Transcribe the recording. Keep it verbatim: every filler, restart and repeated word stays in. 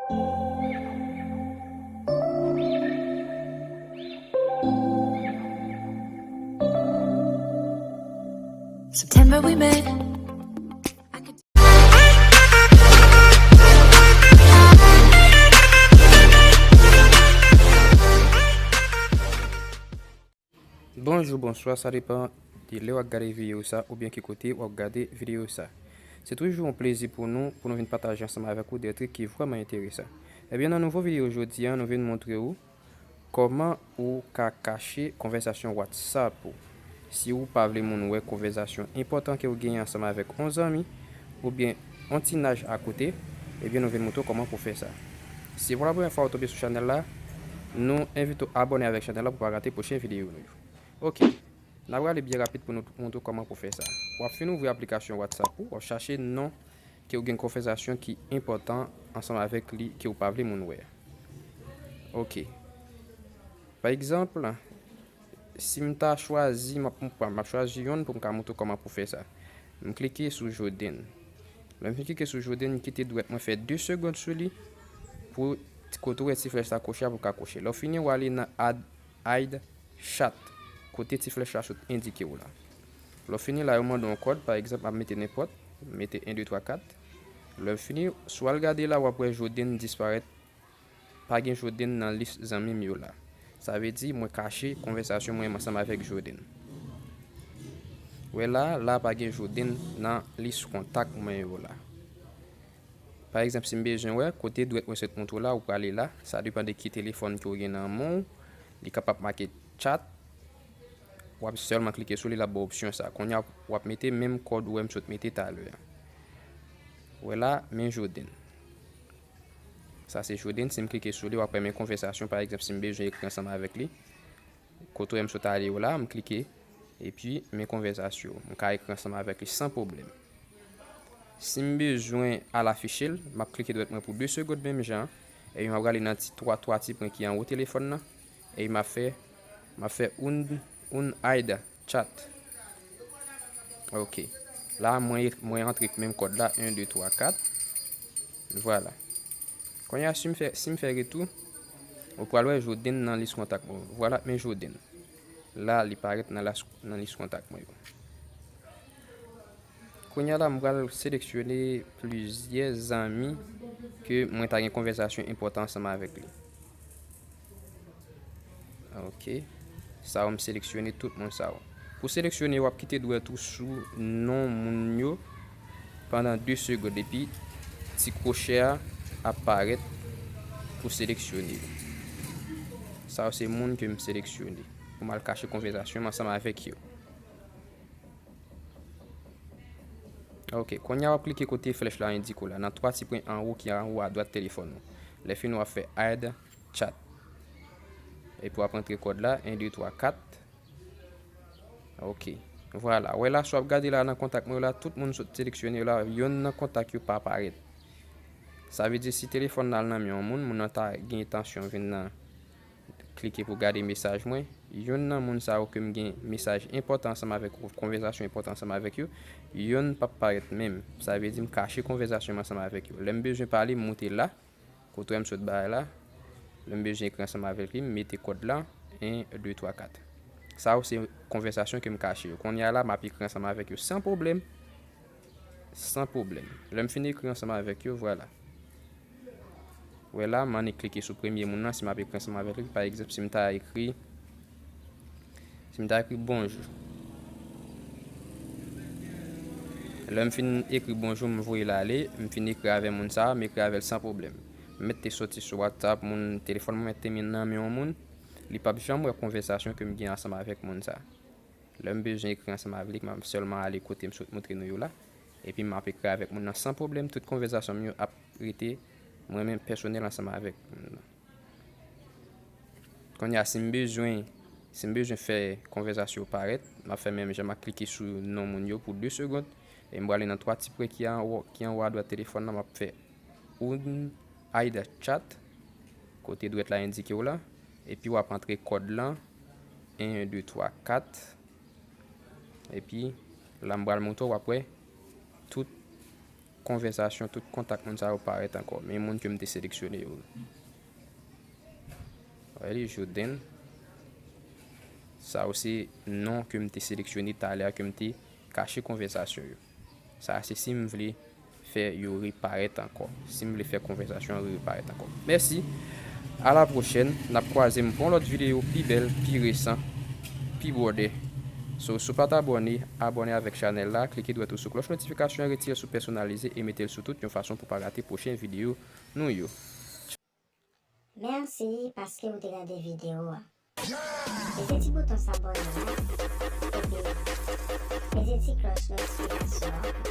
September we met. Bonjou, bonswa, sa depann de lè w ap gade videyo sa oubyen ki kote w ap gade videyo sa. Se toujou yon plezi pou nou, pou nou vin pataje ansanm avèk ou de trik ki vrèman enteresan. Ebyen, nan nouvo videyo jodi a, nou vin montre w kòman ou ka kache konvèsasyon WhatsApp ou. Si ou pa vle moun wè konvèsasyon enpòtan ke w genyen ansanm avèk yon zanmi oubyen yon ti naj akote, ebyen, nou vin montre w kòman pou fè sa. Si se pou la premyè fwa ou tonbe sou chanèl la, nou envite w abòne avèk chanèl la pou w pa rate pwochen videyo nou yo. Ok, n ap rale byen rapid pou nou montre w kòman pou fè sa. W ap fin ouvri aplikasyon WhatsApp ou, w ap chache non ke w gen konvèsasyon ki enpòtan ansanm avèk li ke w pa vle moun wè. Ok. Pa egzanp, si m ta chwazi, m ap, m ap chwazi yonn pou m ka montre w kòman pou fè sa. M klike sou Joden. Lè m fin klike sou Joden, m kite dwèt mwen fè de segonn sou li pou kote w wè ti flèch la koche a pou w ka koche. Lè w fini, w ale nan Add Hide Chat, kote ti flèch la sot endike w la. Lè w fini la, yo mande w yon kòd, pa egzanp, m ap mete nenpòt, m mete en, de, twa, kat. Lè w fini, si w al gade la, w ap wè Joden disparèt, pa gen Joden nan lis zanmi m yo la. Sa vle di, mwen kache konvèsasyon mwen ansanm avèk Joden. Wè la, la pa gen Joden nan lis kontak mwen yo la. Pa egzanp, si m bezwen wè kote dwèt mwen sot montre w la, ou prale la. Sa depann de ki telefòn ke w gen nan men w. Li kapab make chat. W ap sèlman klike sou li, l ap ba w opsyon sa. Kounye a, w ap mete menm kòd ou wè m sot mete talè a. Wè la, men Joden. Sa se Joden, si m klike sou li, w ap wè men konvèsasyon, pa egzanp, si m bezwen ekri ansanm avèk li. Kote w wè m sot ale yo la, m klike, epi men konvèsasyon. M ka ekri ansanm avèk li san pwoblèm. Si m bezwen al afiche l, m ap klike dwèt mwen pou de segonn menm jan, epi m ap rale nan ti twa, twa ti pwen ki anwo telefòn nan, epi m ap fè, m ap fè un, un hide chat. Ok. La, mwen, mwen antre menm kòd la, en, de, twa, kat. Vwala. Kounye a, si m fè, si m fè retou, ou pral wè Joden nan lis kontak mwen. Vwala, men Joden. La, li parèt nan las, nan lis kontak mwen yo. Kounye a la, m pral seleksyone plizyè zanmi ke mwen ta gen konvèsasyon enpòtan ansanm avèk li. Ok. Sa yo, m seleksyone tout moun sa yo. Pou seleksyone, w ap kite dwèt ou sou non moun yo pandan de segonn, epi ti kwochè a ap parèt pou seleksyone yo. Sa yo se moun ke m seleksyone pou m al kache konvèsasyon m ansanm avèk yo. Ok, kounye a w ap klike kote flèch la endike w la, nan twa ti pwen anwo ki anwo adwat telefòn ou. Lè fini w ap fè Hide Chat. Epi w ap antre kòd la, en, de, twa, kat. Ok. Vwala. Wè la, si w ap gade la nan kontak mwen yo la, tout moun sot seleksyone yo la, yonn nan kontak yo pa parèt. Sa vle di si telefòn nan al nan men yon moun, moun nan ta gen entansyon vin nan klike pou gade mesaj mwen. Yonn nan moun sa yo ke m gen mesaj enpòtan ansanm avèk ou, konvèsasyon enpòtan ansanm avèk yo, yonn p ap parèt menm. Sa vle di m kache konvèsasyon m ansanm avèk yo. Lè m bezwen pale, m moute la, kote w wè m sot bay la. Lè m bezwen ekri ansanm avèk li, m mete kòd la, en, de, twa, kat. Sa yo se konvèsasyon ke m kache yo. Kounye a la, m ap ekri ansanm avèk yo san pwoblèm. San pwoblèm. Lè m fin ekri ansanm avèk yo, vwala. Wè la, m annik klike sou premye moun nan, si m ap ekri ansanm avèk li. Pa egzanp, si m ta ekri, si m ta ekri bonjou. Lè m fin ekri bonjou, m voye l ale, m fin ekri avè moun sa a, m ekri avè l san pwoblèm. M mèt te soti sou WhatsApp, moun, telefòn mwen mèt te nan men yon moun, li p ap janm wè konvèsasyon ke m gen ansanm avèk moun sa a. Lè m bezwen ekri ansanm avèk li, m ap sèlman ale kote m sot montre nou yo la. Epi m ap ekri avèk moun nan san pwoblèm. Tout konvèsasyon m yo ap rete mwen menm pèsonèl ansanm avèk moun nan. Kounye a, si m bezwen, si m bezwen fè konvèsasyon yo parèt, m ap fè menm jan, m ap klike sou non moun yo pou de segonn. E m prale nan twa ti pwen ki anwo, ki anwo adwat telefòn nan, m ap fè un hide chat, kote dwèt la endike w la, epi w ap antre kòd lan, en, de, twa, kat, epi la m pral montre w, w ap wè tout konvèsasyon, tout kontak moun sa yo parèt ankò. Men moun ke m te seleksyone yo. Wè li, Joden. Sa yo se non ke m te seleksyone talè a, ke m te kache konvèsasyon yo. Sa se si m vle fè yo reparèt ankò. Si m vle fè konvèsasyon yo reparèt ankò. Mèsi. A la pwochèn, n ap kwaze m pou yon lòt videyo pi bèl, pi resan, pi bwòdè. So, si w pa t abòne, abòne avèk chanèl la, klike dwèt ou sou klòch notifikasyon an, retire l sou pèsonalize e mete l sou tout yon fason pou w pa rate pwochen videyo nou yo. Mèsi paske w te gade videyo a. Peze ti bouton sabòne a, epi peze ti klòch notifikasyon an.